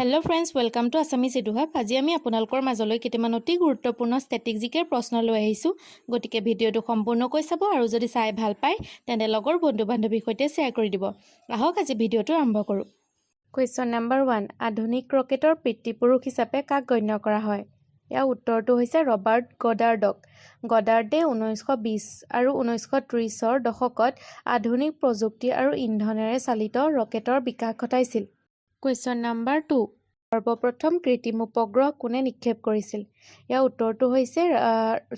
Hello friends, welcome to Assamese EduHub. আজি আমি আপোনালোকৰ মাজলৈ কেইটামান অতি গুৰুত্বপূৰ্ণ ষ্টেটিক জিকেৰ প্ৰশ্ন লৈ আহিছোঁ। গতিকে ভিডিঅ'টো সম্পূৰ্ণকৈ চাব আৰু যদি চাই ভাল পায়, তেন্তে লগৰ বন্ধু বান্ধৱীৰ সৈতে শ্বেয়াৰ কৰি দিব। আহক, আজি ভিডিঅ'টো আৰম্ভ কৰোঁ। কুৱেশ্যন নাম্বাৰ 1, আধুনিক ৰকেটৰ পিতৃপুৰুষ হিচাপে কাক গণ্য কৰা হয়? ইয়াৰ উত্তৰটো হৈছে ৰবাৰ্ট গডাৰ্ডক। গডাৰ্ডে 1920 আৰু 1930ৰ দশকত আধুনিক প্ৰযুক্তি আৰু ইন্ধনেৰে চালিত ৰকেটৰ বিকাশ ঘটাইছিল। কুৱেশ্যন নাম্বাৰ 2, সৰ্বপ্ৰথম কৃত্ৰিম উপগ্ৰহ কোনে নিক্ষেপ কৰিছিল? ইয়াৰ উত্তৰটো হৈছে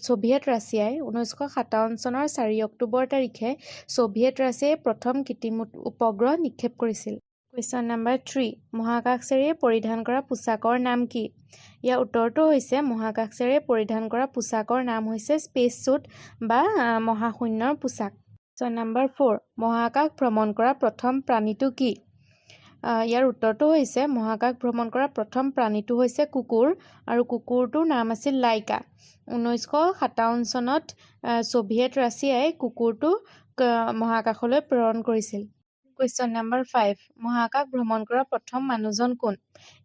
ছোভিয়েট ৰাছিয়াই। 1957 চনৰ 4 অক্টোবৰ তাৰিখে ছোভিয়েট ৰাছিয়াই প্ৰথম কৃত্ৰিম উপগ্ৰহ নিক্ষেপ কৰিছিল। কুৱেশ্যন নাম্বাৰ 3, মহাকাশচাৰীয়ে পৰিধান কৰা পোছাকৰ নাম কি? ইয়াৰ উত্তৰটো হৈছে মহাকাশচাৰীয়ে পৰিধান কৰা পোছাকৰ নাম হৈছে স্পেচ ছুট বা মহাশূন্যৰ পোছাক। কুৱেশ্যন নাম্বাৰ 4, মহাকাশ ভ্ৰমণ কৰা প্ৰথম প্ৰাণীটো কি? ইয়াৰ উত্তৰটো হৈছে মহাকাশ ভ্ৰমণ কৰা প্ৰথম প্ৰাণীটো হৈছে কুকুৰ আৰু কুকুৰটোৰ নাম আছিল লাইকা। 1957 চনত ছোভিয়েট ৰাছিয়াই কুকুৰটো মহাকাশলৈ প্ৰেৰণ কৰিছিল। কুৱেশ্যন নাম্বাৰ 5, মহাকাশ ভ্ৰমণ কৰা প্ৰথম মানুহজন কোন?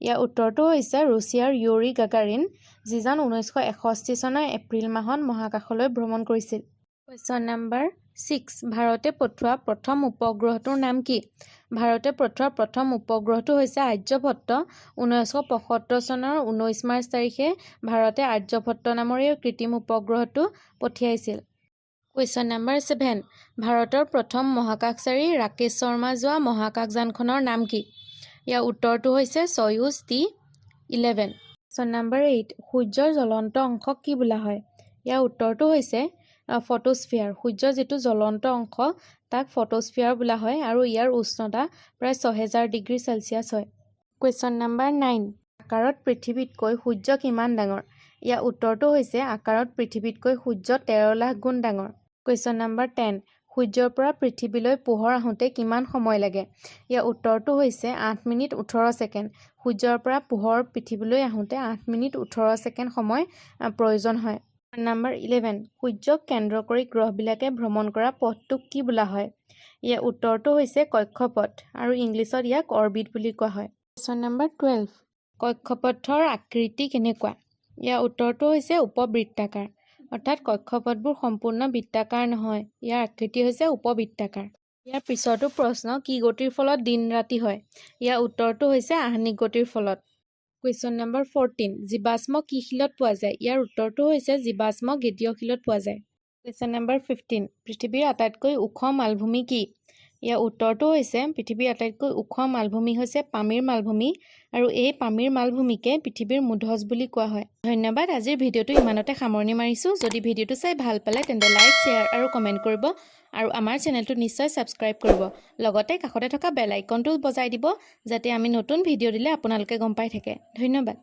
ইয়াৰ উত্তৰটো হৈছে ৰুছিয়াৰ ইউৰি গাগাৰিন, যিজন 1961 চনৰ এপ্ৰিল মাহত মহাকাশলৈ ভ্ৰমণ কৰিছিল। কুৱেশ্যন নাম্বাৰ 6, ভাৰতে পঠোৱা প্ৰথম উপগ্ৰহটোৰ নাম কি? ভাৰতে পঠোৱা প্ৰথম উপগ্ৰহটো হৈছে আৰ্যভট্ট। 1975 চনৰ 19 মাৰ্চ তাৰিখে ভাৰতে আৰ্যভট্ট নামৰ এই কৃত্ৰিম উপগ্ৰহটো পঠিয়াইছিল। কুৱেশ্যন নাম্বাৰ 7, ভাৰতৰ প্ৰথম মহাকাশচাৰী ৰাকেশ শৰ্মা যোৱা মহাকাশযানখনৰ নাম কি? ইয়াৰ উত্তৰটো হৈছে ছয়ুজ টি-11। কুৱেশ্যন নাম্বাৰ 8, সূৰ্যৰ জ্বলন্ত অংশক কি বোলা হয়? ইয়াৰ উত্তৰটো হৈছে ফটোস্ফিয়াৰ। সূৰ্যৰ যিটো জ্বলন্ত অংশ, তাক ফটোস্ফিয়াৰ বোলা হয় আৰু ইয়াৰ উষ্ণতা প্ৰায় 6000 ডিগ্ৰী চেলছিয়াছ হয়। কুৱেশ্যন নাম্বাৰ 9, আকাৰত পৃথিৱীতকৈ সূৰ্য কিমান ডাঙৰ? ইয়াৰ উত্তৰটো হৈছে আকাৰত পৃথিৱীতকৈ সূৰ্য 13 লাখ গুণ ডাঙৰ। কুৱেশ্যন নাম্বাৰ 10, সূৰ্যৰ পৰা পৃথিৱীলৈ পোহৰ আহোঁতে কিমান সময় লাগে? ইয়াৰ উত্তৰটো হৈছে 8 মিনিট 18 ছেকেণ্ড। সূৰ্যৰ পৰা পোহৰ পৃথিৱীলৈ আহোঁতে 8 মিনিট 18 ছেকেণ্ড সময় প্ৰয়োজন হয়। নাম্বাৰ 11, সূৰ্যক কেন্দ্ৰ কৰি গ্ৰহবিলাকে ভ্ৰমণ কৰা পথটোক কি বোলা হয়? ইয়াৰ উত্তৰটো হৈছে কক্ষপথ আৰু ইংলিছত ইয়াক অৰবিট বুলি কোৱা হয়। কুৱেশ্যন নাম্বাৰ 12, কক্ষপথৰ আকৃতি কেনেকুৱা? ইয়াৰ উত্তৰটো হৈছে উপবৃত্তাকাৰ। অৰ্থাৎ কক্ষপথবোৰ সম্পূৰ্ণ বৃত্তাকাৰ নহয়, ইয়াৰ আকৃতি হৈছে উপবৃত্তাকাৰ। ইয়াৰ পিছৰটো প্ৰশ্ন, কি গতিৰ ফলত দিন ৰাতি হয়? ইয়াৰ উত্তৰটো হৈছে আহ্নিক গতিৰ ফলত। কুৱেশ্যন নাম্বাৰ 14, জীৱাশ্ম কি শিলত পোৱা যায়? ইয়াৰ উত্তৰটো হৈছে জীৱাশ্ম গেদীয় শিলত পোৱা যায়। কুৱেশ্যন নাম্বাৰ 15, পৃথিৱীৰ আটাইতকৈ ওখ মালভূমি কি? ইয়াৰ উত্তৰটো হৈছে পৃথিৱীৰ আটাইতকৈ ওখ মালভূমি হৈছে পামিৰ মালভূমি আৰু এই পামিৰ মালভূমিকে পৃথিৱীৰ মূধচ বুলি কোৱা হয়। ধন্যবাদ। আজিৰ ভিডিঅ'টো ইমানতে সামৰণি মাৰিছোঁ। যদি ভিডিঅ'টো চাই ভাল পালে, তেন্তে লাইক, শ্বেয়াৰ আৰু কমেণ্ট কৰিব আৰু আমাৰ চেনেলটো নিশ্চয় ছাবস্ক্ৰাইব কৰিব। লগতে কাষতে থকা বেল আইকনটো বজাই দিব, যাতে আমি নতুন ভিডিঅ' দিলে আপোনালোকে গম পাই থাকে। ধন্যবাদ।